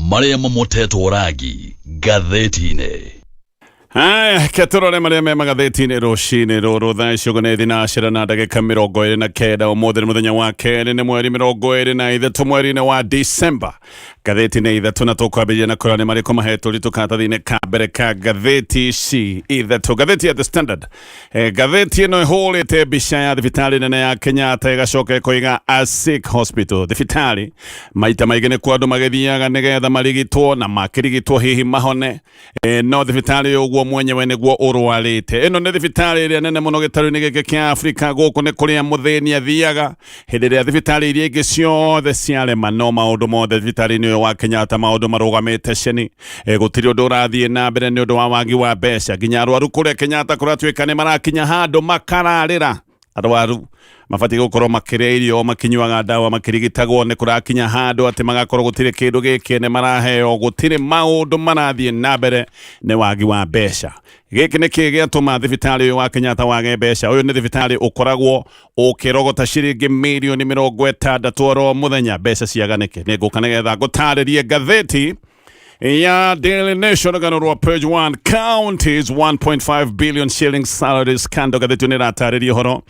Marĩa mamotetwo rangi ngathĩti-inĩ. Haya, ke tũrore marĩa me magathĩti-inĩ rũcinĩ rũrũ. Thaa ici ũguo nĩ thinacera na ndagĩka 29. Ũmũthĩ nĩ mũthenya wa kerĩ, nĩ mweri 23 mweri-inĩ wa Disemba. Ngathĩti nĩ ithatũ na tũkwambĩrĩria na kũrora nĩ marĩkũ mahetwo ritũ karatathi-inĩ ka mbere ka ngathĩti ici ithatũ. Ngathĩti ya The Standard. Ngathĩti ĩno ĩhũrĩte mbica ya thibitarĩ nene ya Kenyatta, ĩgacoka ĩkoiga a sick hospital. Thibitarĩ maita maingĩ nĩkuo andũ magĩthiaga nĩgetha marigitwo, na makĩrigitwo hihi mahone. No thibitarĩ ũguo mwenyewe nĩguo ũrwarĩte. Ĩno nĩ thibitarĩ ĩrĩa nene mũno gĩtarũ-inĩ gĩkĩ kĩa Afrika. Gũkũ nĩ kũrĩa mũthĩni athiaga hĩndĩ ĩrĩa thibitarĩ iria ingĩ ciothe ciarema. No maũndũ mothe thibitarĩ-inĩ ũyũ wa Kenyatta maũndũ marũgamĩte ceni. Gũtirĩ ũndũ ũrathiĩ na mbere nĩ ũndũ wa wagi wa mbeca. Nginya arwaru kũrĩa Kenyatta kũratuĩka nĩ marakinya handũ makararĩra. Arwaru mabatiĩ gũkorwo makĩrĩa irio, makĩnyuaga ndawa, makĩrigitagwo. Nĩ kũrakinya handũ atĩ magakorwo gũtirĩ kĩndũ gĩkĩ nĩ maraheo, gũtirĩ maũndũ marathiĩ na mbere nĩ wagi wa mbeca. Gĩkĩ nĩ kĩĩ gĩatũma thibitarĩ ũyũ wa Kenyatta wage mbeca? Ũyũ nĩ thibitarĩ ũkoragwo ũkĩrogota ciringi mirioni 60 oro mũthenya. Mbeca ciaga nĩkĩ? Nĩ ngũka nĩgetha ngũtarĩrie. Ngathĩti ya Daily Nation, rũgano rwa page 1, counties 1.5 billion shillings salary scandal. Ngathĩti nĩ ĩratarĩria ũhoro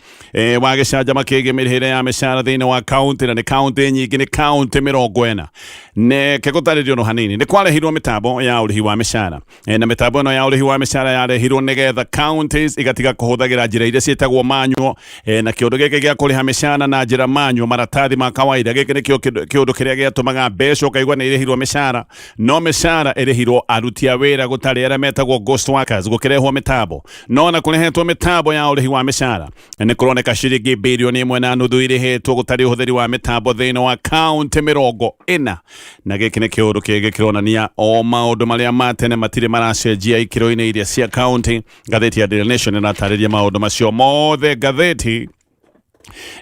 wa gĩcanjama kĩgiĩ mĩrĩhĩre ya mĩcara thĩinĩ wa kaunti, na nĩ kaunti nyingĩ, nĩ kaunti 40. Neke gũtarĩrio no hanini. Nĩ kwarehirwo mĩtambo ya ũrĩhi wa mĩcara. Na mĩtambo ĩno ya ũrĩhi wa mĩcara yarehirwo nĩgetha counties igatiga kũhũthagĩra njĩra iria ciĩtagwo manual. Na kĩũndũ gĩkĩ gĩa kũrĩha mĩcara na njĩra manual, maratathi ma kawaida, gĩkĩ nĩkĩo kĩũndũ kĩrĩa gĩatũmaga mbeca ũkaigua nĩ irĩhirwo mĩcara, no mĩcara ĩrĩhirwo aruti a wĩra gũtarĩ arĩa metagwo ghost workers. Gũkĩrehwo mĩtambo, no ona kũrehetwo mĩtambo ya ũrĩhi wa mĩcara, nĩ kũroneka ciringi birioni 1.5 irĩhĩtwo gũtarĩ ũhũthĩri wa mĩtambo thĩinĩ wa kaunti 40. Na gĩkĩ nĩ kĩũndũ kĩngĩ kĩronania o maũndũ marĩa ma tene matirĩ maracenjia ikĩro-inĩ iria cia kaunti. Ngathĩti ya Daily Nation ĩratarĩria maũndũ macio mothe. Ngathĩti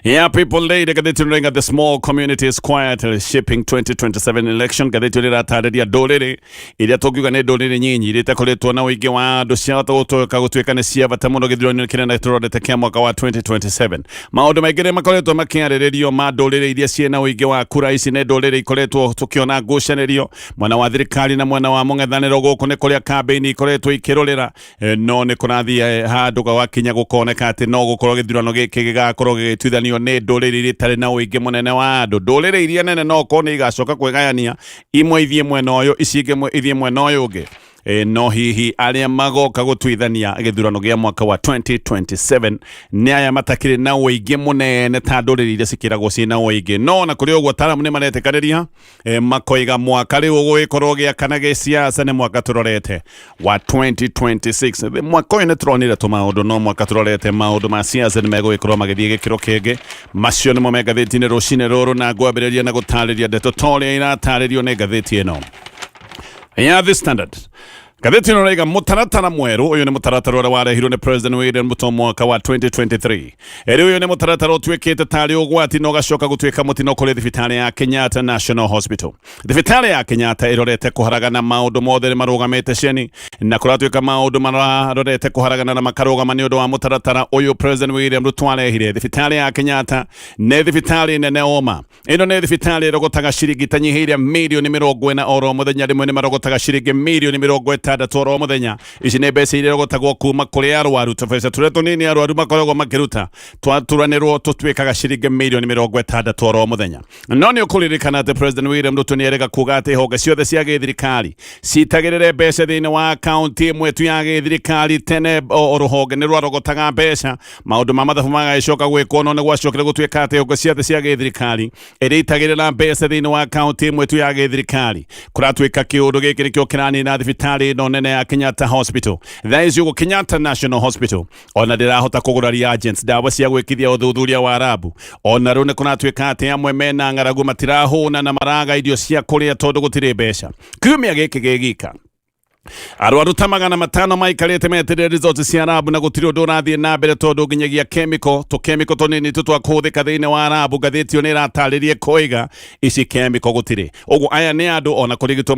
ya People Daily, ngathĩti ĩno, the small communities quietly shaping 2027 election. Ngathĩti ĩno ĩratarĩria ndũrĩrĩ iria tũngiuga nĩ ndũrĩrĩ nyinyi, iria itakoretwo na ũingĩ wa andũ, ciahota gũtuĩka nĩ cia bata mũno gĩthurano-inĩ kĩrĩa tũrorete kĩa mwaka wa 2027. Maũndũ maingĩ nĩ makoretwo makĩarĩrĩrio ma ndũrĩrĩ iria ciĩna ũingĩ wa kura. Ici nĩ ndũrĩrĩ ikoretwo tũkĩona ngucanĩrio mwena wa thirikari na mwena wa mũng'ethanĩro. Gũkũ nĩ kũrĩa kambĩini ikoretwo ikĩrũrĩra. No nĩ kũrathiĩ handũ gwakinya gũkoneka atĩ no gũkorwo gĩthurano gĩkĩ gĩgakorwo gĩgĩtuithanio nĩ ndũrĩrĩ iria itarĩ na ũingĩ mũnene wa andũ. Ndũrĩrĩ iria nene no korwo nĩ igacoka kwĩgayania, imwe ithiĩ mwena ũyũ, ici ingĩ ithiĩ mwena ũyũ ũngĩ. No hihi arĩa magoka gũtuithania gĩthurano gĩa mwaka wa 2027 nĩ aya matakĩrĩ na ũingĩ mũnene ta ndũrĩrĩ iria cikĩragwo ciĩna ũingĩ? No na kũrĩ ũguo, ataramu nĩ maretĩkanĩria, makoiga mwaka rĩu ũgũgĩkorwo gĩakana gĩsiasa nĩ mwaka tũrorete wa 2026. Mwaka ũyũ nĩ tũronire tũmaũndũ, no mwaka tũrorete maũndũ ma siasa nĩ megũgĩkorwo magĩthiĩ gĩkĩro kĩngĩ. Macio nĩmo me ngathĩti-inĩ rũcinĩ rũrũ, na ngwambĩrĩria na gũtarĩria ndeto ta ũrĩa iratarĩrio nĩ ngathĩti ĩno ya The Standard. Ngathĩti ĩno ĩraiga mũtaratara mwerũ. Ũyũ nĩ mũtaratara ũrĩa warehirwo nĩ President William Ruto mwaka wa 2023. Rĩu ũyũ nĩ mũtaratara ũtuĩkĩte tarĩ ũgwati na ũgacoka gũtuĩka mũtino kũrĩ thibitarĩ ya Kenyatta National Hospital. Thibitarĩ ya Kenyatta ĩrorete kũharagana, maũndũ mothe nĩ marũgamĩte ceni, na kũratuĩka maũndũ marorete kũharagana na makarũgama nĩ ũndũ wa mũtaratara ũyũ President William Ruto arehire. Thibitarĩ ya Kenyatta nĩ thibitarĩ nene oma. Ĩno nĩ thibitarĩ ĩrogotaga ciringi itanyihĩire mirioni 40 oro mũthenya. Rĩmwe nĩ marogotaga ciringi mirioni 60 oro mũthenya. Ici nĩ mbeca iria irogotagwo kuma kũrĩ arwaru. Tũbeca tũrĩa tũnini arwaru makoragwo makĩruta twaturanĩrwo tũtuĩkaga ciringi mirioni 60 oro mũthenya. No nĩ ũkũririkana atĩ President William Ruto nĩ erĩga kuga atĩ honge ciothe cia gĩthirikari citagĩrĩre mbeca thĩinĩ wa akaunti ĩmwe tu ya gĩthirikari. Tene o rũhonge nĩ rwarogotaga mbeca, maũndũ ma mathabu magagĩcoka gwĩkwo, no nĩ gwacokire gũtuĩka atĩ honge ciothe cia gĩthirikari ĩrĩitagĩrĩra mbeca thĩinĩ wa akaunti ĩmwe tu ya gĩthirikari. Kũratuĩka kĩũndũ gĩkĩ nĩkĩo kĩranina thibitarĩ ĩno nene ya Kenyatta Hospital. Thaa ici ũguo Kenyatta National Hospital ona ndĩrahota kũgũra reagents, ndawa cia gwĩkithia ũthuthuria wa rabu. Ona rĩu nĩ kũratuĩka atĩ amwe mena ng'aragu, matirahũna na maraga irio cia kũrĩa tondũ gũtirĩ mbeca. Kiumia gĩkĩ gĩgika arwaru ta 500 maikarĩte meterere results cia rabu, na gũtirĩ ũndũ ũrathiĩ na mbere tondũ nginyagia chemical, tũkemiko tũnini tu twa kũhũthĩka thĩinĩ wa rabu, ngathĩti ĩyo nĩ ĩratarĩria koiga ici chemical gũtirĩ. Ũguo aya nĩ andũ ona kũrigitwo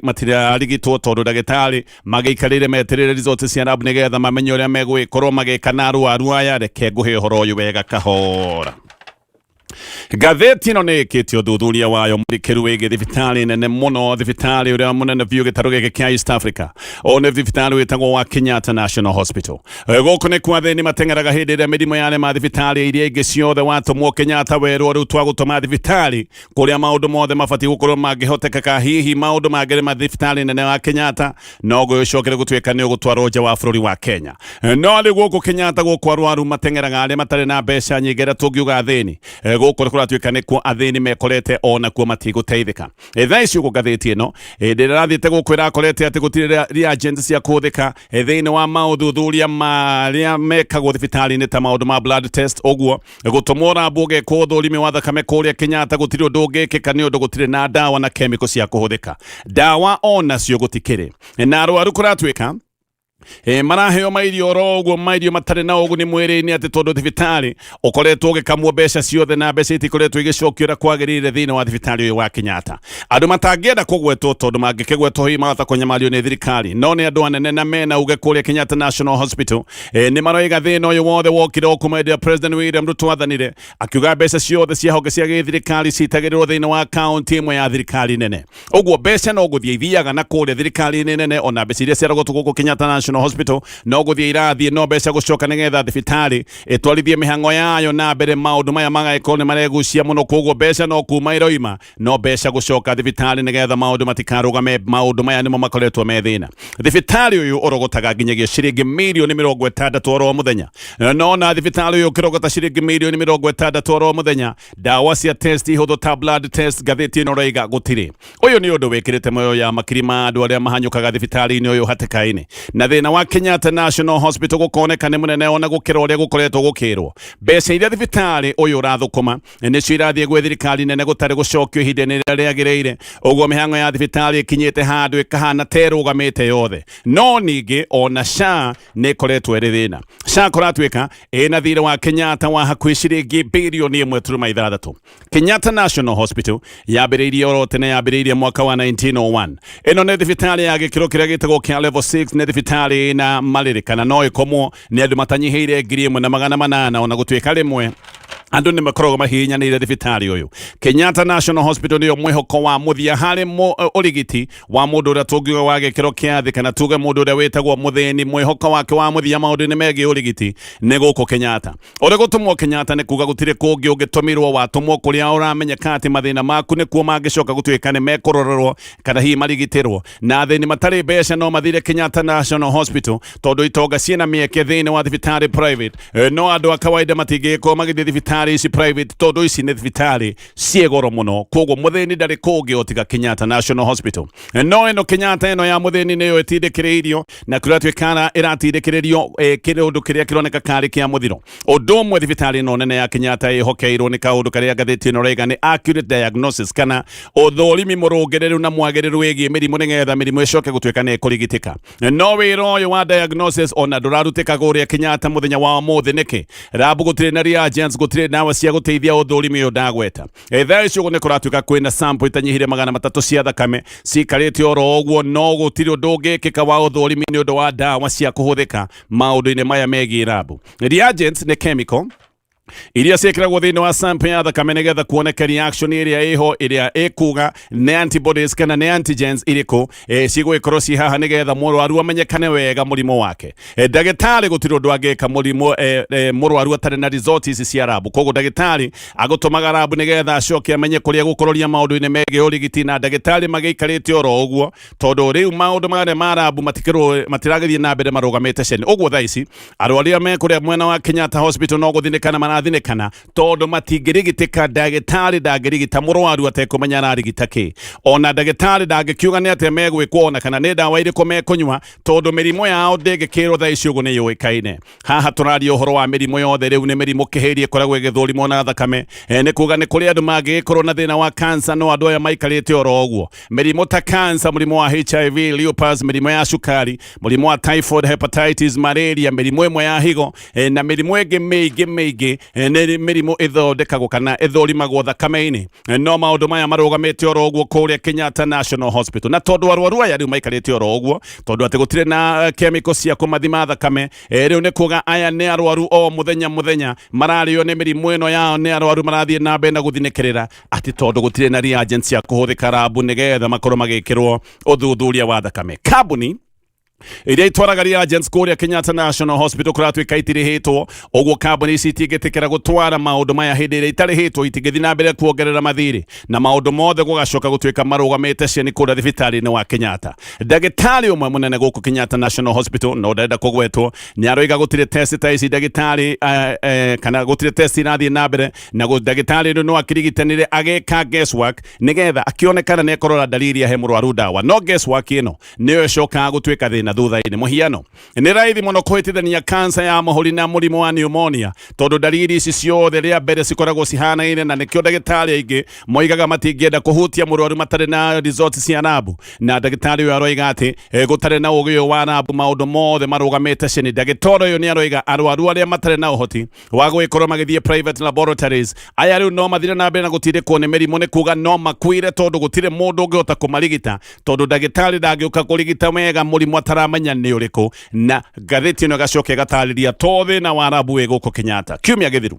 matirarigitwo tondũ ndagĩtarĩ magĩikarĩire meterere results cia rabu nĩgetha mamenye ũrĩa megũgĩkorwo magĩka na arwaru aya. Reke ngũhe ũhoro ũyũ wega kahora. Ngathĩti ĩno nĩ ĩkĩte ũthuthuria wayo mũrikĩru wĩgiĩ thibitarĩ nene mũno, thibitarĩ ũrĩa mũnene biũ gĩtarũ gĩkĩ kĩa East Africa. Ũyũ nĩ thibitarĩ wĩtagwo wa Kenyatta National Hospital. Gũkũ nĩ kwa athĩni mateng'eraga hĩndĩ ĩrĩa mĩrimũ yarema thibitarĩ iria ingĩ ciothe. Watũmwo Kenyatta werwo rĩu twagũtũma thibitarĩ kũrĩa maũndũ mothe mabatiĩ gũkorwo mangĩhotekeka. Hihi maũndũ mangĩrema thibitarĩ nene wa Kenyatta, no gwĩcokere gũtuĩka nĩ ũgũtwarwo nja wa bũrũri wa Kenya. No rĩu gũkũ Kenyatta, gũkũ arwaru mateng'eraga arĩa matarĩ na mbeca nyingĩ, arĩa tũngiuga athĩni. Gũkũ nĩ kũratuĩka nĩkuo athĩni mekorete, onakuo matigũteithĩka. Thaa ici ũguo ngathĩti ĩno hĩndĩ ĩrĩa ĩrathiĩte gũkũ ĩrakorete atĩ gũtirĩ reagents cia kũhũthĩka thĩinĩ wa maũthuthuria marĩa mekagwo thibitarĩ-inĩ ta maũndũ ma blood test. Ũguo gũtũmwo rambu ũgekwo ũthũrimi wa thakame kũrĩa Kenyatta gũtirĩ ũndũ ũngĩkĩka nĩ ũndũ gũtirĩ na ndawa na chemical cia kũhũthĩka. Ndawa onacio gũtikĩrĩ, na arwaru kũratuĩka maraheo mairio oro ũguo, mairio matarĩ na ũguni mwĩrĩ-inĩ, atĩ tondũ thibitarĩ ũkoretwo ũgĩkamwo mbeca ciothe na mbeca itikoretwo igĩcokio ũrĩa kwagĩrĩire thĩinĩ wa thibitarĩ ũyũ wa Kenyatta. Andũ matangĩenda kũgwetwo tondũ mangĩkĩgwetwo hihi mahota kũnyamario nĩ thirikari, no nĩ andũ anene na mena uge kũrĩa Kenyatta National Hospital, nĩ maroiga thĩna ũyũ wothe wokire o kuma hĩndĩ ĩrĩa President William Ruto athanire akiuga mbeca ciothe cia honge cia gĩthirikari citagĩrĩrwo thĩinĩ wa kaunti ĩmwe ya thirikari nene. Ũguo mbeca no gũthiĩ ithiaga na kũrĩa thirikari-inĩ nene, ona mbeca iria ciarogotwo gũkũ Kenyatta National Hospital no gũthiĩ irathiĩ, no mbeca gũcoka nĩgetha thibitarĩ ĩtwarithie mĩhang'o yayo na mbere, maũndũ maya magagĩkorwo nĩ maregucia mũno. Koguo mbeca no kuma iroima, no mbeca gũcoka thibitarĩ nĩgetha maũndũ matikarũgame. Maũndũ maya nĩmo makoretwo me thĩna. Thibitarĩ ũyũ ũrogotaga nginyagia ciringi mirioni 60 oro mũthenya, no na thibitarĩ ũyũ ũkĩrogota ciringi mirioni 60 oro mũthenya, ndawa cia test ihũthũ ta blood test, ngathĩti ĩno raiga gũtirĩ. Ũyũ nĩ ũndũ wĩkĩrĩte moyo ya makiri ma andũ arĩa mahanyũkaga thibitarĩ-inĩ ũyũ hatĩka-inĩ, na thĩna wa Kenyatta National Hospital gũkoneka nĩ mũnene ona gũkĩra ũrĩa gũkoretwo gũkĩrwo. Mbeca iria thibitarĩ ũyũ ũrathũkũma nĩcio irathiĩ gwĩ thirikari nene gũtarĩ gũcokio ihinda-inĩ rĩrĩa rĩagĩrĩire. Ũguo mĩhang'o ya thibitarĩ ĩkinyĩte handũ ĩkahana ta ĩrũgamĩte yothe. No ningĩ ona SHA nĩ ĩkoretwo ĩrĩ thĩna. SHA kũratuĩka ĩna thirĩ wa Kenyatta wa hakuhĩ ciringi birioni 1.6. Kenyatta National Hospital yambĩrĩirie oro tene, yambĩrĩirie mwaka wa 1901. Ĩno nĩ thibitarĩ ya gĩkĩro kĩrĩa gĩtagwo kĩa level 6. Nĩ thibitarĩ na marĩrĩ kana no ĩkomwo nĩ andũ matanyihĩire 1800, ona gũtuĩka rĩmwe andũ nĩ makoragwo mahihinyanĩire thibitarĩ ũyũ. Kenyatta National Hospital nĩyo mwĩhoko wa mũthia harĩ ũrigiti wa mũndũ ũrĩa tũngiuga wa gĩkĩro kĩa thĩ, kana tuge mũndũ ũrĩa wĩtagwo mũthĩni. Mwĩhoko wake wa mũthia maũndũ-inĩ megiĩ ũrigiti nĩ gũkũ Kenyatta. Ũrĩa gũtũmwo Kenyatta nĩ kuga gũtirĩ kũngĩ ũngĩtũmirwo. Watũmwo kũrĩa ũramenyeka atĩ mathĩna maku nĩkuo mangĩcoka gũtuĩka nĩ mekũrorerwo kana hihi marigitĩrwo. Na athĩni matarĩ mbeca no mathire Kenyatta National Hospital, tondũ itonga ciĩna mĩeke thĩinĩ wa thibitarĩ private. No andũ a kawaida matingĩgĩkorwo magĩthiĩ thibitarĩ ici private, tondũ ici nĩ thibitarĩ ciĩ goro mũno. Koguo mũthĩni ndarĩ kũngĩ o tiga Kenyatta National Hospital. No ĩno Kenyatta ĩno ya mũthĩni nĩyo ĩtindĩkĩrĩirio, na kũratuĩka ĩratindĩkĩrĩrio kĩũndũ kĩrĩa kĩroneka karĩ kĩa mũthiro. Ũndũ ũmwe thibitarĩ ĩno nene ya Kenyatta ĩhokeirwo nĩ kaũndũ karĩa ngathĩti ĩno raiga nĩ accurate diagnosis, kana ũthũrimi mũrũngĩrĩru na mwagĩrĩru wĩgiĩ mĩrimũ, nĩgetha mĩrimũ ĩcoke gũtuĩka nĩ ĩkũrigitĩka. No wĩra ũyũ wa diagnosis ona ndũrarutĩka kũrĩa Kenyatta mũthenya wa ũmũthĩ. Nĩkĩ? Rabu gũtirĩ na reagents, gũtirĩ ndawa cia gũteithia ũthũrimi ũyũ ndagweta. Thaa ici ũguo nĩ kũratuĩka kwĩna sample itanyihire 300 cia thakame cikarĩte oro ũguo, no gũtirĩ ũndũ ũngĩkĩka wa ũthũrimi nĩ ũndũ wa ndawa cia kũhũthĩka maũndũ-inĩ maya megiĩ rabu. Reagents nĩ chemical iria ciĩkĩragwo thĩinĩ wa sample ya thakame nĩgetha kuoneke reaction ĩrĩa ĩho, ĩrĩa ĩkuga nĩ antibodies kana nĩ antigens irĩkũ cigũgĩkorwo ci haha, nĩgetha mũrwaru amenyekane wega mũrimũ wake. Ndagĩtarĩ gũtirĩ ũndũ angĩka mũrimũ mũrwaru atarĩ na result ici cia rabu. Koguo ndagĩtarĩ agũtũmaga rabu nĩgetha acoke amenye kũrĩa gũkũroria maũndũ-inĩ megiĩ ũrigiti. Na ndagĩtarĩ magĩikarĩte oro ũguo, tondũ rĩu maũndũ marĩa ma rabu matiragĩthiĩ na mbere, marũgamĩte cene ũguo. Thaa ici arwaru arĩa me kũrĩa mwena wa Kenyatta Hospital no gũthinĩkana marathinĩkana, tondũ matingĩrigitĩka. Ndagĩtarĩ ndangĩrigita mũrwaru atekũmenya ararigita kĩ. Ona ndagĩtarĩ ndangĩkiuga nĩ atĩa megwĩkwo, ona kana nĩ ndawa irĩkũ mekũnyua, tondũ mĩrimũ yao ndĩngĩkĩrwo thaa ici ũguo nĩ yũĩkaine. Haha tũraria ũhoro wa mĩrimũ yothe. Rĩu nĩ mĩrimũ kĩhĩri ĩkoragwo ĩgĩthũrimwo na thakame. Nĩ kuga nĩ kũrĩ andũ mangĩgĩkorwo na thĩna wa cancer, no andũ aya maikarĩte oro ũguo. Mĩrimũ ta cancer, mũrimũ wa HIV, lupus, mĩrimũ ya cukari, mũrimũ wa typhoid, hepatitis, malaria, mĩrimũ ĩmwe ya higo, na mĩrimũ ĩngĩ mĩingĩ mĩingĩ. Nĩ mĩrimũ ĩthondekagwo kana ĩthũrimagwo thakame-inĩ. No maũndũ maya marũgamĩte oro ũguo kũrĩa Kenyatta National Hospital, na tondũ arwaru aya rĩu maikarĩte oro ũguo, tondũ atĩ gũtirĩ na chemical cia kũmathima thakame, rĩu nĩ kuga aya nĩ arwaru o mũthenya mũthenya mararĩo nĩ mĩrimũ ĩno yao, nĩ arwaru marathiĩ na mbere na gũthinĩkĩrĩra atĩ tondũ gũtirĩ na reagents cia kũhũthĩka rabu nĩgetha makorwo magĩkĩrwo ũthuthuria wa thakame. Kambuni iria itwaraga reagents kũrĩa Kenyatta National Hospital kũratuĩka itirĩhĩtwo, ũguo kambuni ici itingĩtĩkĩra gũtwara maũndũ maya hĩndĩ ĩrĩa itarĩhĩtwo, itingĩthiĩ na mbere kuongerera mathirĩ na maũndũ mothe gũgacoka gũtuĩka marũgamĩte cieni kũrĩa thibitarĩ-inĩ wa Kenyatta. Ndagĩtarĩ ũmwe mũnene gũkũ Kenyatta National Hospital, no ndarenda kũgwetwo, nĩ aroiga gũtirĩ test ta ici ndagĩtarĩ kana gũtirĩ test irathiĩ na mbere na ndagĩtarĩ rĩu no akĩrigitanire agĩka guesswork nĩgetha akĩonekana nĩ ekũrora dalili ahe mũrwaru ndawa, no guesswork ĩno nĩyo ĩcokaga gũtuĩka thĩna thutha-inĩ. Mũhiano, nĩ raithi mũno kũhĩtithania kansa ya mũhũri na mũrimũ wa pneumonia tondũ dalili ici ciothe rĩa mbere cikoragwo cihanaine, na nĩkĩo ndagĩtarĩ aingĩ moigaga matingĩenda kũhutia mũrwaru matarĩ na results cia rabu. Na ndagĩtarĩ ũyũ aroiga atĩ gũtarĩ na ũgĩ ũyũ wa rabu maũndũ mothe marũgamĩte cini. Ndagĩtarĩ ũyũ nĩ aroiga arwaru arĩa matarĩ na ũhoti wa gũgĩkorwo magĩthiĩ private laboratories aya rĩu no mathire na mbere na gũtindĩkwo nĩ mĩrimũ, nĩ kuga no makuire tondũ gũtirĩ mũndũ ũngĩhota kũmarigita, tondũ ndagĩtarĩ ndangĩũka kũrigita wega mũrimũ ataramenya nĩ ũrĩkũ. Na ngathĩti ĩno ĩgacoka ĩgatarĩria to thĩna wa rabu wĩ gũkũ Kenyatta. Kiumia gĩthiru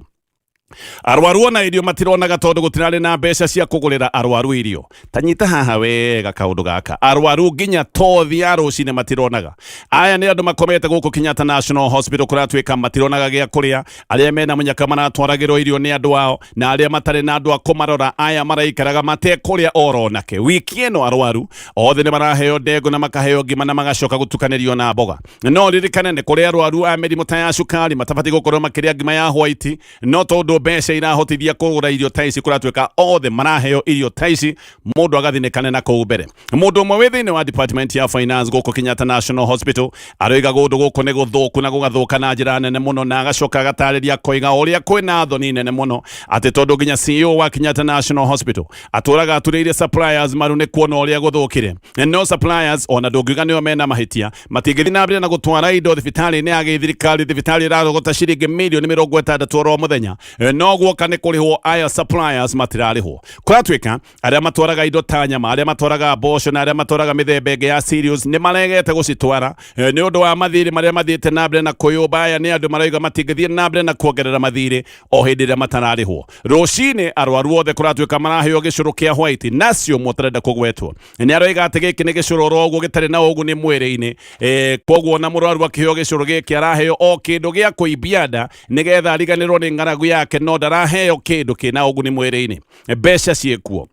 arwaru ona irio matironaga tondũ gũtirarĩ na mbeca cia kũgũrĩra arwaru irio. Ta nyita haha wega kaũndũ gaka, arwaru nginya tothi ya rũcinĩ matironaga. Aya nĩ andũ makomete gũkũ Kenyatta National Hospital, kũratuĩka matironaga gĩa kũrĩa. Arĩa mena mũnyaka maratwaragĩrwo irio nĩ andũ ao, na arĩa matarĩ na andũ a kũmarora aya maraikaraga matekũrĩa oro nake. Wiki ĩno arwaru othe nĩ maraheo ndengũ na makaheo ngima na magacoka gũtukanĩrio na mboga. No ririkane nĩ kũrĩ arwaru a mĩrimũ ta ya cukari matabatiĩ gũkorwo makĩrĩa ngima ya white, no tondũ mbeca irahotithia kũgũra irio ta ici kũratuĩka othe maraheo irio ta ici, mũndũ agathinĩkane na kũu mbere. Mũndũ ũmwe wĩ thĩinĩ wa department ya finance gũkũ Kenyatta National Hospital aroiga kũndũ gũkũ nĩ gũthũku na gũgathũka na njĩra nene mũno, na agacoka agatarĩria akoiga ũrĩa kwĩna thoni nene mũno atĩ tondũ nginya CEO wa Kenyatta National Hospital atũraga aturĩire suppliers maru nĩ kuona ũrĩa gũthũkire. No suppliers ona ndũngiuga nĩo mena mahĩtia, matingĩthiĩ na mbere na gũtwara indo thibitarĩ-inĩ ya gĩthirikari. Thibitarĩ ĩrarogota ciringi mirioni 60 oro mũthenya, no guoka nĩ kũrĩhwo aya suppliers matirarĩhwo. Kũratuĩka arĩa matwaraga indo ta nyama, arĩa matwaraga mboco na arĩa matwaraga mĩthemba ĩngĩ ya cereals nĩ maregete gũcitwara nĩ ũndũ wa mathirĩ marĩa mathiĩte na mbere na kwĩyũmba. Aya nĩ andũ marauga matingĩthiĩ na mbere na kuongerera mathirĩ o hĩndĩ ĩrĩa matararĩhwo. Rũcinĩ arwaru othe kũratuĩka maraheo gĩcũrũ kĩa white, nacio ũmwe ũtarenda kũgwetwo nĩ aroiga atĩ gĩkĩ nĩ gĩcũrũ oro ũguo gĩtarĩ na ũguni mwĩrĩ-inĩ. Koguo ona mũrwaru akĩheo gĩcũrũ gĩkĩ araheo o kĩndũ gĩa kũimbia nda nĩgetha ariganĩrwo nĩ ng'aragu yake, no ndaraheo kĩndũ kĩna ũguni mwĩrĩ-inĩ. Mbeca ciĩkuo,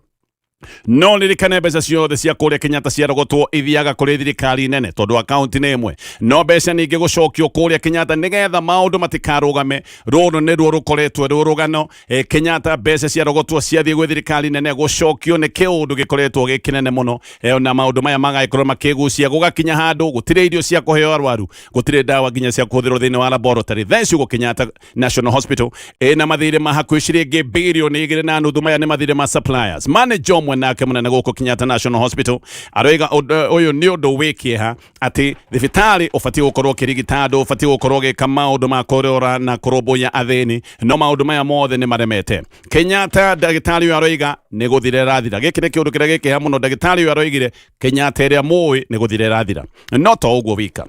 no ririkane mbeca ciothe cia kũrĩa Kenyatta ciarogotwo ithiaga kũrĩ thirikari nene tondũ akaunti nĩ ĩmwe, no mbeca ningĩ gũcokio kũrĩa Kenyatta nĩgetha maũndũ matikarũgame. Rũrũ nĩruo rũkoretwo rwĩ rũgano. Kenyatta mbeca ciarogotwo ciathiĩ gwĩ thirikari nene, gũcokio nĩ kĩũndũ gĩkoretwo gĩ kĩnene mũno. Na maũndũ maya magagĩkorwo makĩgucia gũgakinya handũ gũtirĩ irio cia kũheo arwaru, gũtirĩ ndawa nginya cia kũhũthĩrwo thĩinĩ wa laboratory. Thaa ici ũguo Kenyatta National Hospital ĩna mathirĩ ma hakuhĩ ciringi 2.5 billion. Maya nĩ mathirĩ ma suppliers. Manager ũmwe nake mũnene gũkũ Kenyatta National Hospital aroiga ũyũ nĩ ũndũ wĩ kĩeha atĩ thibitarĩ ũbatiĩ gũkorwo ũkĩrigita andũ, ũbatiĩ gũkorwo ũgĩka maũndũ ma kũrora na kũrũmbũiya athĩni, no maũndũ maya mothe nĩ maremete Kenyatta. Ndagĩtarĩ ũyũ aroiga nĩ gũthira ĩrathira. Gĩkĩ nĩ kĩũndũ kĩrĩa gĩ kĩeha mũno. Ndagĩtarĩ ũyũ aroigire Kenyatta ĩrĩa mũĩ nĩ gũthira ĩrathira. No to ũguo wika,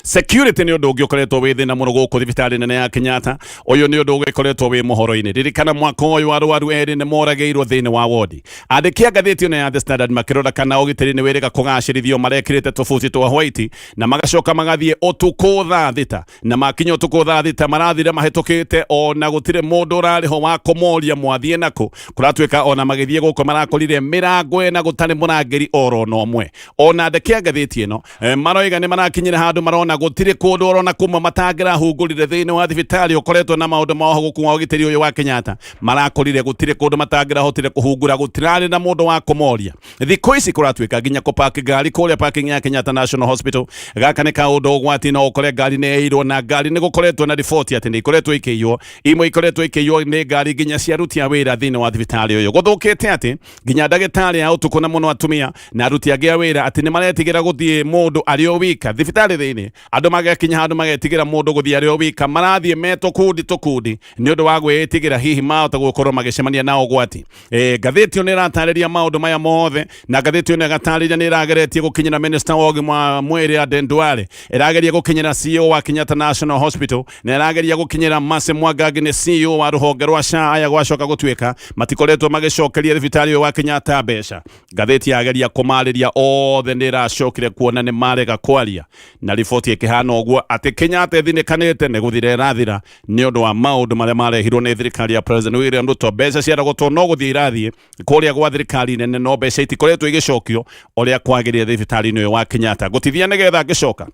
security nĩ ũndũ ũngĩ ũkoretwo wĩ thĩna mũno gũkũ thibitarĩ nene ya Kenyatta. Ũyũ nĩ ũndũ ũgĩkoretwo wĩ mũhoro-inĩ. Ririkana mwaka ũyũ arwaru erĩ nĩ moragĩirwo thĩinĩ wa wodi. Andĩki a ngathĩti ĩno ya The Standard makĩrora kana ũgitĩri nĩ wĩrĩga kũgacĩrithio, marekĩrĩte tũbuti twa white na magacoka magathiĩ ũtukũ thaa 6, na makinya ũtukũ thaa 6 marathire mahĩtũkĩte, ona gũtirĩ mũndũ ũrarĩ ho wa kũmoria mwathiĩ nakũ. Kũratuĩka ona magĩthiĩ gũkũ marakorire mĩrango ĩna gũtarĩ mũrangĩri oro na ũmwe. Ona andĩki a ngathĩti ĩno maroiga nĩ marakinyire handũ marona gũtirĩ kũndũ orona kumwe matangĩrahungũrire thĩinĩ wa thibitarĩ ũkoretwo na maũndũ ma ũhagũku wa ũgitĩri ũyũ wa Kenyatta. Marakorire gũtirĩ kũndũ matangĩrahotire kũhungura, gũtirarĩ na mũndũ wa kũmoria. Thikũ ici kũratuĩka nginya kũpaki ngari kũrĩa parking ya Kenyatta National Hospital gaka nĩ kaũndũ ũgwati, no ũkore ngari nĩ ĩirwo, na ngari nĩ gũkoretwo na riboti atĩ nĩ ikoretwo ikĩiywo, imwe ikoretwo ikĩiywo nĩ ngari nginya cia aruti a wĩra thĩinĩ wa thibitarĩ ũyũ. Gũthũkĩte atĩ nginya ndagĩtarĩ a ũtukũ na mũno atumia na aruti angĩ a wĩra atĩ nĩ maretigĩra gũthiĩ mũndũ arĩ o wika thibitarĩ thĩinĩ. barabara-inĩ, andũ magakinya handũ magetigĩra mũndũ gũthiĩ arĩ o wika, marathiĩ me tũkundi tũkundi nĩ ũndũ wa gwĩtigĩra hihi mahota gũkorwo magĩcemania na ũgwati. Ngathĩti ĩyo nĩ ĩratarĩria maũndũ maya mothe, na ngathĩti ĩyo nĩ ĩgatarĩria nĩ ĩrageretie gũkinyĩra minista wa ũgima wa mwĩrĩ Aden Duale, ĩrageria gũkinyĩra CEO wa Kenyatta National Hospital, na ĩrageria gũkinyĩra Mercy Mwangangi nĩ CEO wa rũhonge rwa SHA. Aya gwacoka gũtuĩka matikoretwo magĩcokeria thibitarĩ ũyũ wa Kenyatta mbeca. Ngathĩti yageria kũmarĩria othe nĩ ĩracokire kuona nĩ marega kwaria, na riboti ĩkĩhana ũguo atĩ Kenyatta ĩthinĩkanĩte nĩ gũthira ĩrathira nĩ ũndũ wa maũndũ marĩa marehirwo nĩ thirikari ya President William Ruto. Mbeca ciarogotwo no gũthiĩ irathiĩ kũrĩa gwa thirikari nene, no mbeca itikoretwo igĩcokio ũrĩa kwagĩrĩire thibitarĩ-inĩ ũyũ wa Kenyatta. Gũtithia nĩgetha ngĩcoka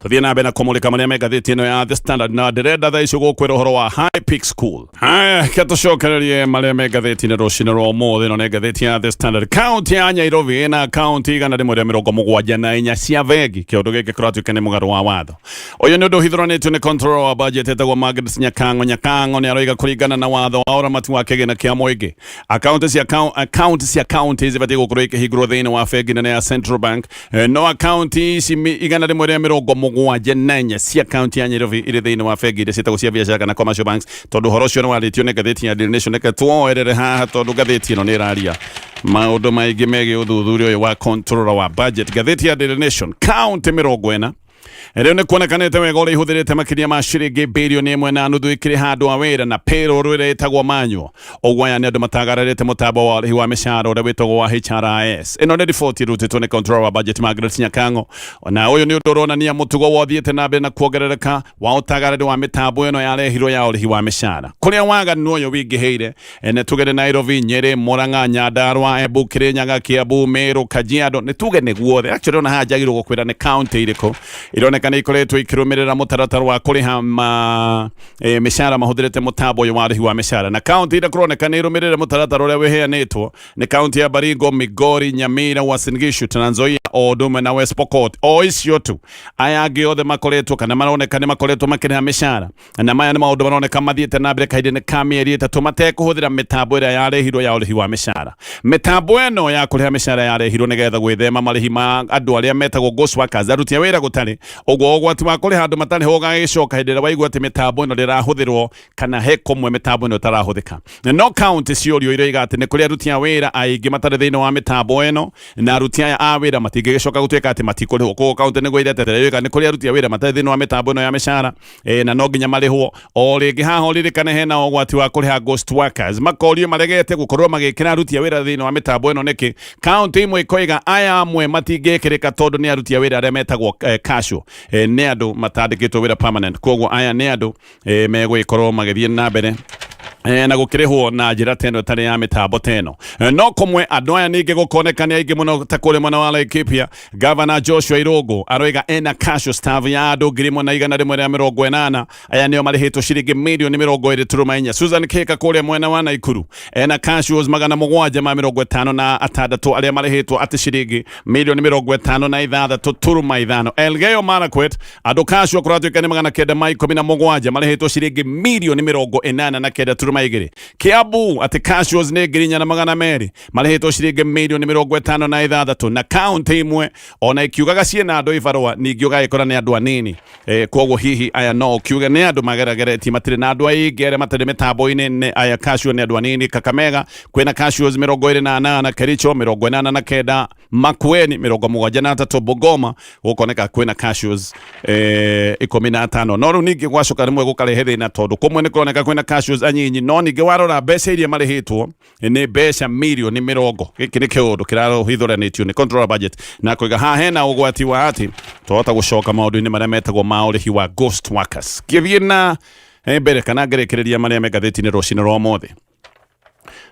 tuthiĩ na mbere na kũmũrĩka marĩa me ngathĩti ĩno ya The Standard, na ndĩrenda thaa ici gũkwĩra ũhoro wa High Peak School. Haya, ke tũcokererie marĩa me ngathĩti-inĩ rũcinĩ rwa ũmũthĩ. Ĩno nĩ ngathĩti ya The Standard. Kaunti ya Nairobi ĩna akaunti 174 cia bengi. Kĩũndũ gĩkĩ kĩratuĩka nĩ mũgarũ wa watho. Ũyũ nĩ ũndũ ũhithũranĩtio nĩ controller wa budget etagwo Margaret Nyakang'o. Nyakang'o nĩ aroiga kũringana na watho wa ũramati wa kĩgĩna kĩa mũingĩ, akaunti cia kaunti zibatiĩ gũkorwo ikĩhingũrwo thĩinĩ wa bengi nene ya Central Bank. No akaunti ici 174 cia kaunti ya Nairobi irĩ thĩinĩ wa bengi iria ciĩtagwo cia biacara kana commercial banks. Tondũ ũhoro ũcio nĩ warĩtio nĩ ngathĩti ya Daily Nation, reke tuoerere haha tondũ ngathĩti ĩno nĩ ĩraria maũndũ maingĩ megiĩ ũthuthuria ũyũ wa controller wa budget. Ngathĩti ya Daily Nation, kaunti 40 rĩu nĩ kuonekanĩte wega ũrĩa ihũthĩrĩte makĩria ma ciringi birioni 1.5 ikĩrĩha andũ a wĩra na payroll ĩrĩa ĩtagwo manual. Ũguo aya nĩ andũ matagararĩte mũtambo wa ũrĩhi wa mĩcara ũrĩa wĩtagwo wa HRIS. Ĩno nĩ riboti ĩrutĩtwo nĩ controller wa budget Margaret Nyakang'o, na ũyũ nĩ ũndũ ũronania mũtugo wothiĩte na mbere na kuongerereka wa ũtagarari wa mĩtambo ĩno yarehirwo ya ũrĩhi wa mĩcara, kũrĩa waganu ũyũ wingĩhĩire. Nĩ tuge nĩ Nairobi, Nyeri, Murang'a, Nyandarua, Embu, Kirinyaga, Kiambu, Meru, Kajiado, nĩ tuge nĩ guothe. Actually ona haha njagĩrĩirwo gũkwĩra nĩ county irĩkũ ironeka nĩ ikoretwo ikĩrũmĩrĩra mũtaratara wa kũrĩha mĩcara mahũthĩrĩte mũtambo ũyũ wa ũrĩhi wa mĩcara. Na county iria kũroneka nĩ irũmĩrĩre mũtaratara ũrĩa wĩheanĩtwo nĩ county ya Baringo, Migori, Nyamira, Uasin Gishu, Trans Nzoia o ũndũ ũmwe na West Pokot. O icio tu, aya angĩ othe makoretwo kana maroneka nĩ makoretwo makĩrĩha mĩcara, na maya nĩ maũndũ maroneka mathiĩte na mbere kahinda-inĩ ka mĩeri 3 matekũhũthĩra mĩtambo ĩrĩa yarehirwo ya ũrĩhi wa mĩcara. Mĩtambo ĩno ya kũrĩha mĩcara yarehirwo nĩgetha gwĩthema marĩhi ma andũ arĩa metagwo ghost workers, aruti a wĩra gũtarĩ. Ũguo ũgwati wa kũrĩha andũ matarĩ ho ũgagĩcoka hĩndĩ ĩrĩa waigua atĩ mĩtambo ĩno ndĩrahũthĩrwo kana he kũmwe mĩtambo ĩno ĩtarahũthĩka. No kaunti ciũrio iroiga atĩ nĩ kũrĩ aruti a wĩra aingĩ matarĩ thĩinĩ wa mĩtambo ĩno, na aruti aya a wĩra matingĩgĩcoka gũtuĩka atĩ matikũrĩhwo. Koguo kaunti nĩguo iretetera iroiga nĩ kũrĩ aruti a wĩra matarĩ thĩinĩ wa mĩtambo ĩno ya mĩcara, na no nginya marĩhwo. O rĩngĩ haha ũririkane hena ũgwati wa kũrĩha ghost workers, makorio maregete gũkorwo magĩkĩra aruti a wĩra thĩinĩ wa mĩtambo ĩno nĩkĩ. Kaunti imwe ikoiga aya amwe matingĩkĩrĩka tondũ nĩ aruti a wĩra arĩa metagwo casual, nĩ andũ matandĩkĩtwo wĩra permanent. Koguo aya nĩ andũ megũgĩkorwo magĩthiĩ na mbere na gũkĩrĩhwo na njĩra ta ĩno ĩtarĩ ya mĩtambo ta ĩno. No kũmwe andũ aya ningĩ gũkoneka nĩ aingĩ mũno ta kũrĩa mwena wa Laikipia. Gavana Joshua Irũngũ aroiga ena casual staff ya andũ 1,180. Aya nĩo marĩhĩtwo ciringi mirioni 20.4. Susan Kĩka kũrĩa mwena wa Naikuru ena casuals 756 arĩa marĩhĩtwo atĩ ciringi mirioni 56.5. Elgeyo Marakwet andũ casual kũratuĩka nĩ 917 marĩhĩtwo ciringi mirioni 89.2. Kiambu atĩ casuals nĩ 4,200 marĩhĩtwo ciringi mirioni 56. Na kaunti imwe ona ikiugaga ciĩna andũ ibarũa, ningĩ ũgagĩkora nĩ andũ anini. Koguo hihi aya no ũkiuge nĩ andũ magerageretie, matirĩ na andũ aingĩ arĩa matarĩ mĩtambo-inĩ. Nĩ aya casual nĩ andũ anini. Kakamega kwĩna casuals 28, Kericho 89, Makueni 73, Bungoma gũkoneka kwĩna casuals 15. No rĩu ningĩ gwacoka rĩmwe gũkarehe thĩna tondũ kũmwe nĩ kũroneka kwĩna casuals anyinyi, no ningĩ warora mbeca iria marĩhĩtwo nĩ mbeca mirioni mĩrongo. Gĩkĩ nĩ kĩũndũ kĩrahithũranĩtio nĩ controller budget na kũiga haha hena ũgwati wa atĩ twahota gũcoka maũndũ-inĩ marĩa metagwo ma ũrĩhi wa ghost workers. Ngĩthiĩ na mbere kana ngĩrĩkĩrĩria marĩa me ngathĩti-inĩ rũcinĩ rwa ũmũthĩ.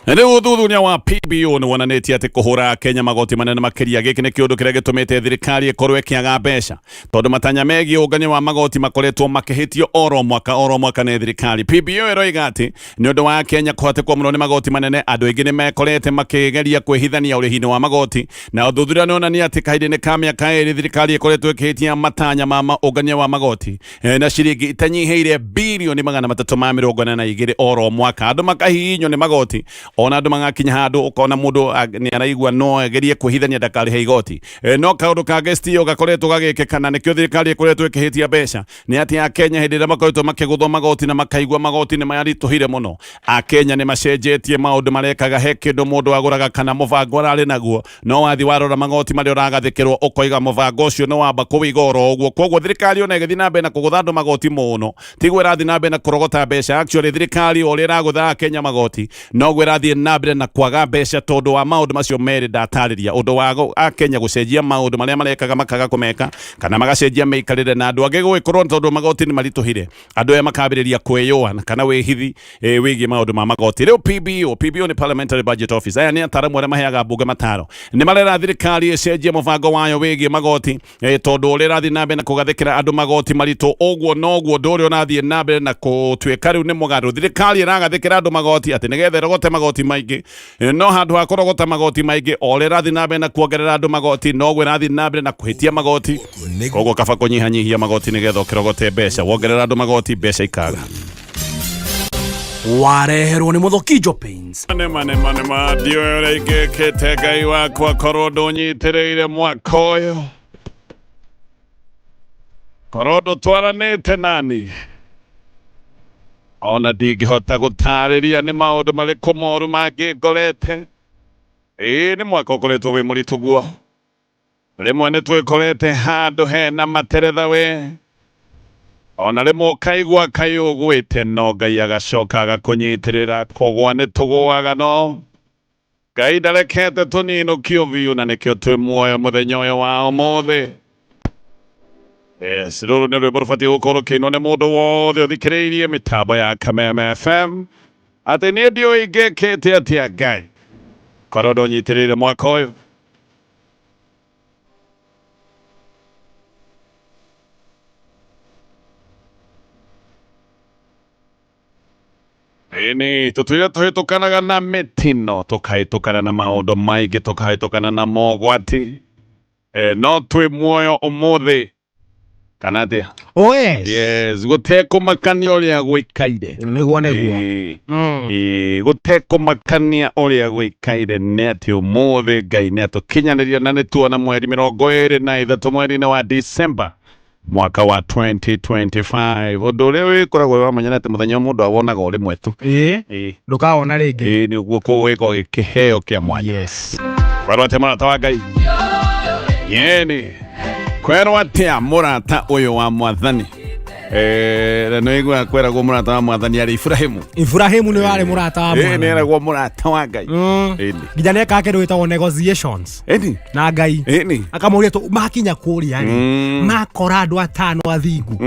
Rĩu ũthuthuria wa PBO nĩ wonanĩtie atĩ kũhũra Kenya magoti manene makĩria, gĩkĩ nĩ kĩũndũ kĩrĩa gĩtũmĩte thirikari ĩkorwo ĩkĩaga mbeca, tondũ matanya megiĩ ũngania wa magoti makoretwo makĩhĩtio oro mwaka oro mwaka nĩ thirikari. PBO ĩroiga atĩ nĩ ũndũ wa Kenya kũhatĩkwo mũno nĩ magoti manene, andũ aingĩ nĩ mekorete makĩgeria kwĩhithania ũrĩhi-inĩ wa magoti, na ũthuthuria nĩ wonania atĩ kahinda-inĩ ka mĩaka 2 thirikari ĩkoretwo ĩkĩhĩtia matanya ma ũngania wa magoti na ciringi itanyihĩire birioni 382 oro mwaka. Andũ makahihinywo nĩ magoti. Ona andũ magakinya handũ ũkona mũndũ nĩ araigua no agerie kwĩhithania ndakarĩhe igoti. No kaũndũ kangĩ Stio gakoretwo gagĩkĩka na nĩkĩo thirikari ĩkoretwo ĩkĩhĩtia mbeca nĩ atĩ Akenya hĩndĩ ĩrĩa makoretwo makĩgũthwo magoti na makaigua magoti nĩ maritũhire mũno, Akenya nĩ macenjetie maũndũ marekaga. He kĩndũ mũndũ agũraga kana mũbango ararĩ naguo, no wathi warora magoti marĩa ũragathĩkĩrwo ũkoiga mũbango ũcio nĩ wamba kũwĩiga oro ũguo. Koguo thirikari ona ĩgĩthiĩ na mbere na kũgũtha andũ magoti mũno, tiguo ĩrathiĩ na mbere na kũrogota mbeca. Actually thirikari o ũrĩa ĩragũtha Akenya magoti noguo ĩrathiĩ na mbere na kwaga mbeca tondũ wa maũndũ macio merĩ ndatarĩria, ũndũ wa Akenya gũcenjia maũndũ marĩa marekaga makaga kũmeka kana magacenjia mĩikarĩre, na andũ angĩ gũgĩkorwo tondũ magoti nĩ maritũhire, andũ aya makambĩrĩria kwĩyũa na kana wĩhithi wĩgiĩ maũndũ ma magoti. Rĩu PBO, PBO nĩ Parliamentary Budget Office, aya nĩ ataramu arĩa maheaga mbunge mataro, nĩ marera thirikari ĩcenjie mũbango wayo wĩgiĩ magoti, tondũ ũrĩa ĩrathiĩ na mbere na kũgathĩkĩra andũ magoti maritũ ũguo noguo ũndũ ũrĩa ũrathiĩ na mbere na kũtuĩka rĩu nĩ mũgarũ. Thirikari ĩragathĩkĩra andũ magoti atĩ nĩgetha ĩrogote magoti maingĩ, no handũ ha kũrogota magoti maingĩ, o ũrĩa ĩrathiĩ na mbere na kuongerera andũ magoti noguo ĩrathiĩ na mbere na kũhĩtia magoti. Koguo kaba kũnyihanyihia magoti nĩgetha ũkĩrogote mbeca, wongerera andũ magoti mbeca ikaga. Wareherwo nĩ Mũthokijo Paints. Nĩma nĩma nĩma, ndiũĩ ũrĩa ingĩkĩte Ngai wakwa korwo ndũnyitĩrĩire mwaka ũyũ, korwo ndũtwaranĩte nani, ona ndingĩhota gũtarĩria nĩ maũndũ marĩkũ moru mangĩngorete. Ĩĩ nĩ mwaka ũkoretwo wĩ mũritũ guo, rĩmwe nĩ twĩkorete handũ hena materetha we, ona rĩmwe ũkaigua kaĩ ũgwĩte no Ngai agacoka agakũnyitĩrĩra. Kũgwa nĩ tũgũaga no Ngai ndarekete tũninũkio biũ, na nĩkĩo twĩ muoyo mũthenya ũyũ wa ũmũthĩ. Yes, rũrũ nĩ rwĩmbo rũbatiĩ gũkorwo rũkĩinwo nĩ mũndũ wothe ũthikĩrĩirie mĩtambo ya Kameme FM, atĩ niĩ ndiũĩ ingĩkĩte atĩa Ngai korwo ndũnyitĩrĩire mwaka ũyũ. Ĩni, tũtũire tũhĩtũkanaga na mĩtino, tũkahĩtũkana na maũndũ maingĩ, tũkahĩtũkana na mogwati, no twĩ muoyo ũmũthĩ kana atĩa? Oh yes. Yes, gũtekũmakania ũrĩa gũikaire. Nĩguo nĩguo. Ĩĩ, gũtekũmakania ũrĩa gũikaire nĩ atĩ ũmũthĩ Ngai nĩ atũkinyanĩria na nĩ tuona mweri 23 mweri-inĩ wa December mwaka wa 2025. Ũndũ ũrĩa wĩkoragwo wĩ wa mwanya nĩ atĩ mũthenya ũyũ mũndũ awonaga o rĩmwe tu. Ĩĩ. Ndũkawona rĩngĩ. Ĩĩ, nĩ ũguo, koguo gĩkoragwo gĩ kĩheo kĩa mwanya. Yes. Kwerwo atĩa mũrata wa Ngai? Yeni. Kwerwo atĩa mũrata ũyũ wa Mwathani? Na nĩ kweragwo mũrata wa Mwathani arĩ Ibrahimu. Ibrahimu nĩ warĩ mũrata wa Nĩ Mwathani. eragwo mũrata wa Ngai. Ĩni. Nginya nĩ ekaga kĩndũ gĩtagwo negotiations Ĩni. na Ngai. Ĩni. Akamũria tũ makinya kũrĩa rĩ, makora andũ atano athingu.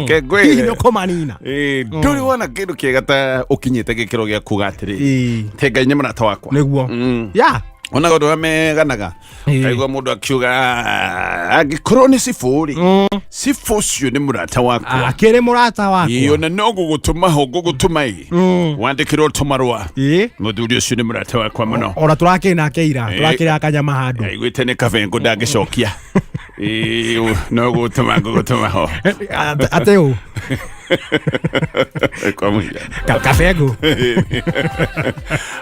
Ke ngwĩre. Hihi nĩ ũkũmanina? Ndũrĩ wona kĩndũ kĩega ta ũkinyĩte gĩkĩro gĩa kuga atĩrĩ, te Ngai nĩ mũrata wakwa. Nĩguo. Ya. Ona ũndũ ũrĩa meganaga, kaigua mũndũ akiuga, "Ah, angĩkorwo nĩ cibũ rĩ, cibũ ũcio nĩ mũrata wakwa." Akĩrĩ mũrata wakwa. Ĩĩ, ona no gũgũtũma ho ngũgũtũma ĩ wandĩkĩrwo tũmarũa. Mũthuri ũcio nĩ mũrata wakwa mũno. Ona tũrakĩrĩ nake ira, tũrakĩrĩ akanyama handũ. Aiguĩte nĩ kabengũ ndangĩcokia. Ĩĩ, no gũgũtũma ngũgũtũma ho. Atĩ ũ? Kwa mũhiano. Kabengũ.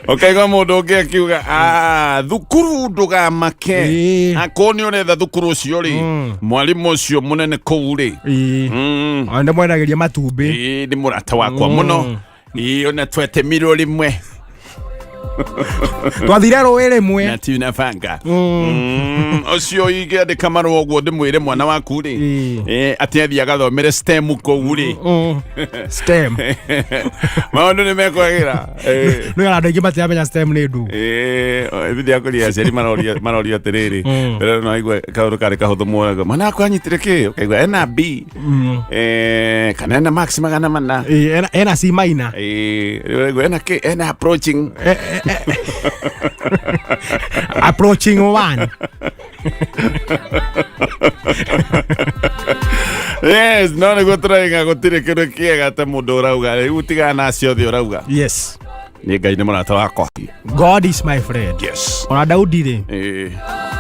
Ũkaigua mũndũ ũngĩ akiuga, "Ah, thukuru ndũgamake." Akorwo nĩ ũretha thukuru ũcio rĩ, mwarimũ ũcio mũnene kũu rĩ, Ona ndĩmwendagĩria matumbĩ. Ĩĩ, nĩ mũrata wakwa mũno. Ĩĩ, ona twetemirwo rĩmwe. Twathire rũĩ rĩmwe. Na tunabanga. Ũcio ingĩandĩka marũa ũguo ndĩmwĩre mwana waku rĩ, atĩ athiĩ agathomere STEM kũu rĩ. STEM. Maũndũ nĩ mekwagĩra. Nĩ andũ aingĩ matiramenya STEM nĩ ndũ. Ibindi ya kũria aciari maroria atĩrĩrĩ, mbere no aigue kaũndũ karĩ kahũthũ mũno, mwana wakwa anyitire kĩ, ũkaigua ena B, kana ena max 400. Ena C minor. Rĩu ũraigua ena kĩ, ena approaching. Approaching one. Yes, no nĩguo tũraiga gũtirĩ kĩndũ kĩega ta mũndũ ũrauga rĩu tigana na acio othe ũrauga. Yes. Nĩ Ngai nĩ mũrata wakwa. God is my friend. Yes. Ona Daudi rĩ,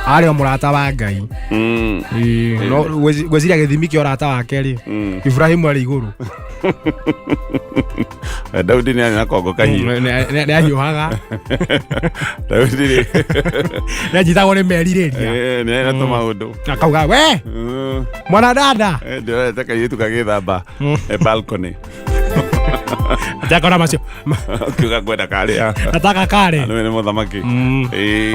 Arĩ o mũrata wa Ngai. Ĩĩ, no ngwĩciria gĩthimi kĩa ũrata wake rĩ, Ibrahimu arĩ igũrũ. Daudi nĩ arĩ na kongo kahiũ. Nĩ ahiũhaga. Daudi rĩ nĩ anjitagwo nĩ merirĩria. Nĩ arĩ na tũmaũndũ. Akauga we mwana dada. Ndĩrorete kairĩtu gagĩthamba balcony. Atakora macio. Ũkiuga ngwenda karĩa. Nataka kare. Nĩwe nĩ mũthamaki.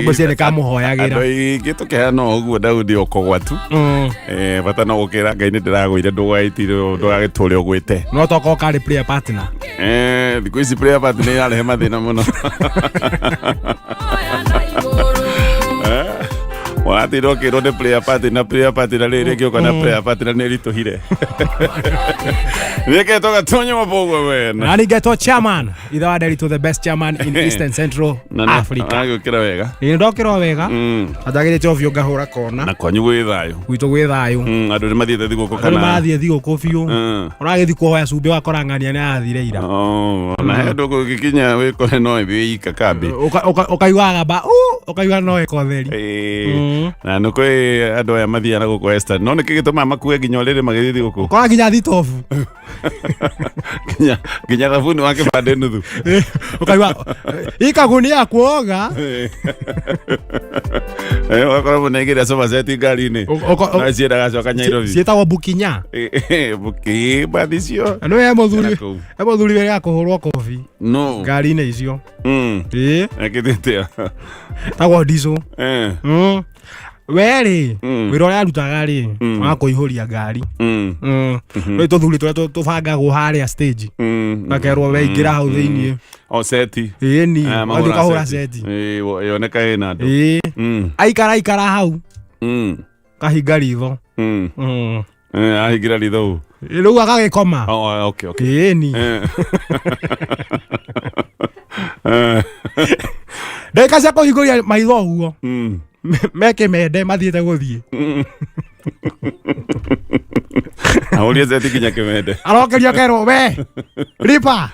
Ngwĩciria nĩ kamũhoyagĩra. Andũ aingĩ tũkĩheana ũguo Daudi okogwa tu. Bata no gũkĩra Ngai nĩ ndĩragũire ndũgaitirwo ndũgagĩtũre ũgwĩte. No tokorwo karĩ prayer partner. Thikũ ici prayer partner nĩ irarehe mathĩna mũno. Watirwo ũkĩrwo nĩ prayer partner, prayer partner rĩrĩ rĩngĩ ũkona prayer partner nĩ ĩritũhire. Nĩketwo Gatonyo Mabũgwe wena. Na nĩngetwo chairman ithe wa Nderitu, the best chairman in East and Central Africa. Agĩũkĩra wega. Ĩĩ, ndokĩra o wega. Anjagĩrĩte o biũ ngahũra kona. Na kwanyu gwĩ thayũ? Gwitũ gwĩ thayũ. Andũ nĩ mathiĩte thigũkũ Andũ kana? nĩ marathiĩ thigũkũ biũ. Ũragĩthiĩ kũhoya cumbĩ wakora ng'ania nĩ arathire ira. Oh, na he andũ gũgĩkinya wĩkore no wĩ ika kambĩ. Ũkaigua gamba ũkaigua no ĩkotheri. Na nĩ kwĩ andũ aya mathiaga na gũkũ Western no nĩkĩ gĩtũmaga makue nginya ũrĩrĩ magĩthiĩ thigũkũ? Ũkora nginya thitobu. Nginya thabuni wa kĩbandĩ nuthu. Ũkaigua ikagunia kuoga. Ũgakora mũndũ nĩaigĩrĩra sofa set ngari-inĩ. No ciendaga acoka Nairobi. Ciĩtagwo bukinya. Buki bathi icio. No he mũthuri Kana kũu. he mũthuri wĩrĩga kũhũrwo kobi No. ngari-inĩ icio. Ĩĩ. Ekĩte atĩa? Tagwo diesel. We rĩ, wĩra ũrĩa arutaga rĩ, wa kũihũria ngari. Rĩu tũthuri tũrĩa tũbangagwo harĩa stage, gakerwo we ingĩra hau thĩiniĩ. O seti. Ĩni. Aya, ũgathiĩ mahũra ũkahũra seti. Ĩĩ, yoneka ĩna andũ. Ĩĩ. Aikara aikara hau, kahinga ritho. Ahingĩra ritho ũ? Rĩu agagĩkoma. Oh, okay. Ĩni. Ndagĩka cia kũhingũria maitho ũguo, meke mende mathiĩte gũthiĩ. Ahũrie seti nginya kĩmende. Arokerio kerwo we ripa,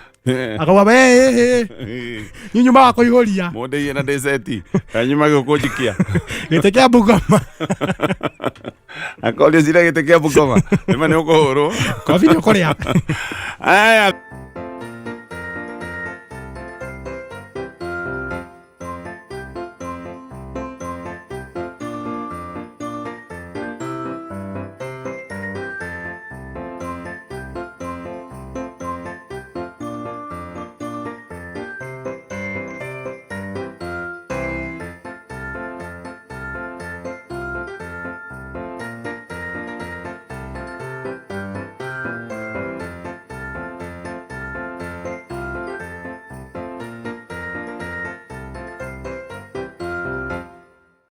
akauga we ĩ, ĩ, nyunyuma wa kũihũria. Mũndĩie na ndĩ seti kanyuma gũkũnjikia. Gĩtĩ kĩa Bungoma. Akoria cira gĩtĩ kĩa Bungoma nĩma nĩ ũkũhũrwo. Kobi nĩ ũkũrĩa. Aya.